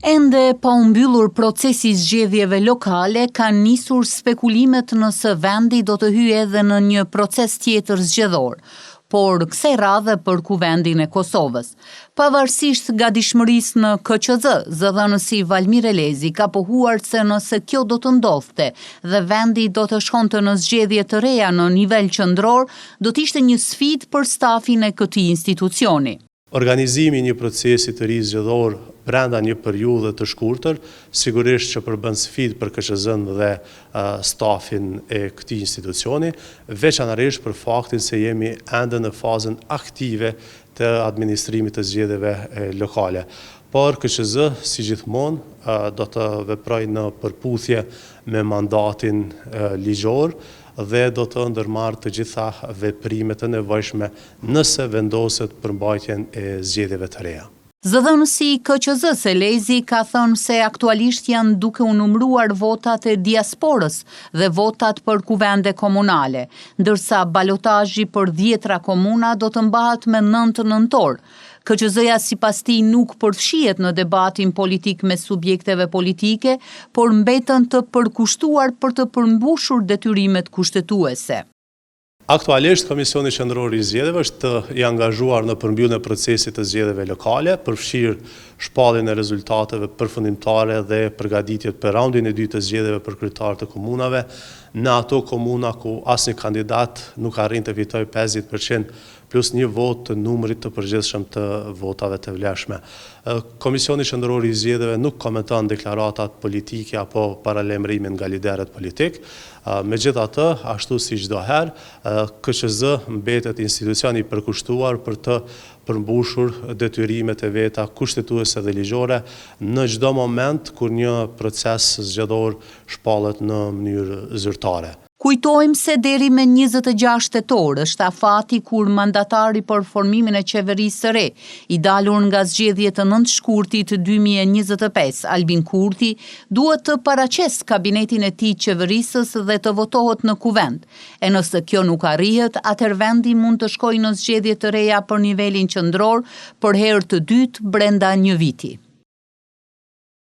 Ende pa u mbyllur procesi i zgjedhjeve lokale, kanë nisur spekulimet nëse vendi do të hyjë edhe në një proces tjetër zgjedhor, por kësaj radhe për Kuvendin e Kosovës. Pavarësisht gatishmërisë në KQZ, zëdhënësi Valmir Elezi ka pohuar se nëse kjo do të ndodhte dhe vendi do të shkonte në zgjedhje të reja në nivel qendror, do të ishte një sfidë për stafin e këtij institucioni. Organizimi i një procesi të ri zgjedhor brenda një periudhe të shkurtër, sigurisht që përbën sfidë për KQZ-në dhe stafin e këtij institucioni, veçanërisht për faktin se jemi ende në fazën aktive të administrimit të zgjedhjeve lokale. Por KQZ, si gjithmonë, do të veprojë në përputhje me mandatin ligjor dhe do të ndërmarrë të gjitha veprimet e nevojshme nëse vendoset për mbajtjen e zgjedhjeve të reja. Zëdhënësi i KQZ-së, Elezi ka thënë se aktualisht janë duke u numëruar votat e diasporës dhe votat për kuvende komunale, ndërsa balotazhi për dhjetra komuna do të mbahet me 9 nëntor. KQZ-ja sipas tij nuk përfshihet në debatin politik mes subjekteve politike, por mbeten të përkushtuar për të përmbushur detyrimet kushtetuese. Aktualisht, Komisioni Qendror i Zgjedhjeve është i angazhuar në përmbylljen e procesit të zgjedhjeve lokale, përfshirë shpalljen e rezultateve përfundimtare dhe përgatitjet për raundin e dytë të zgjedhjeve për kryetarë të komunave në ato komuna ku asnjë kandidat nuk arrin të fitojë 50% plus një votë të numrit të përgjithshëm të votave të vlefshme. Komisioni Qendror i Zgjedhjeve nuk komenton deklaratat politike apo paralajmërimet nga liderët politikë. Megjithatë, ashtu si çdo herë, KQZ mbetet institucion i përkushtuar për të përmbushur detyrimet e veta kushtetuese dhe ligjore në çdo moment kur një proces zgjedhor shpallet në mënyrë zyrtare. Kujtojmë se deri me 26 tetor është afati kur mandatari për formimin e qeverisë së re, i dalur nga zgjedhjet të 9 shkurtit 2025, Albin Kurti, duhet të paraqesë kabinetin e tij qeverisës dhe të votohet në kuvend. E nëse kjo nuk arrihet, atëherë vendi mund të shkojë në zgjedhje të reja për nivelin qendror për herë të dytë brenda një viti.